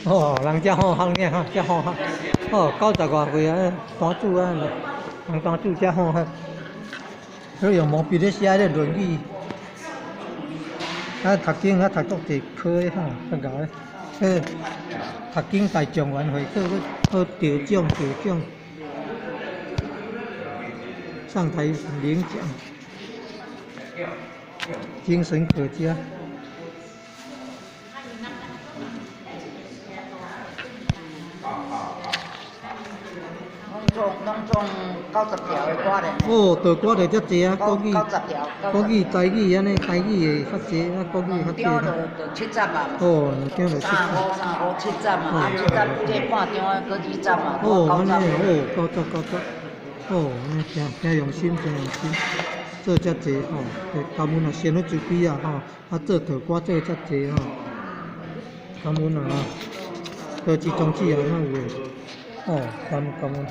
哦，人遮好行爾吼，遮好行。哦，90外歲啊，單主啊，人單主遮好行。佢用毛筆咧寫咧《論語》。啊，讀經啊，讀足濟科的吼，較𠢕的。彼讀經大狀元會考，閣得獎得獎，上台領獎，精神可嘉。攏總90條的歌咧。哦，著歌就遮濟啊，國語、90條。國語、台語按呢，台語會較濟，啊，國語較濟。兩張就70啊。哦，兩張就七十。3箍3箍七十嘛，啊七十這半張啊，閣20嘛，哦，按呢，哦，九十九十，哦，按呢誠誠用心，誠用心，做遮濟吼，感恩啊，先咧慈悲啊吼，啊做道歌做遮濟吼，感恩啊吼，多支宗旨啊，哪有的，哦，感感恩。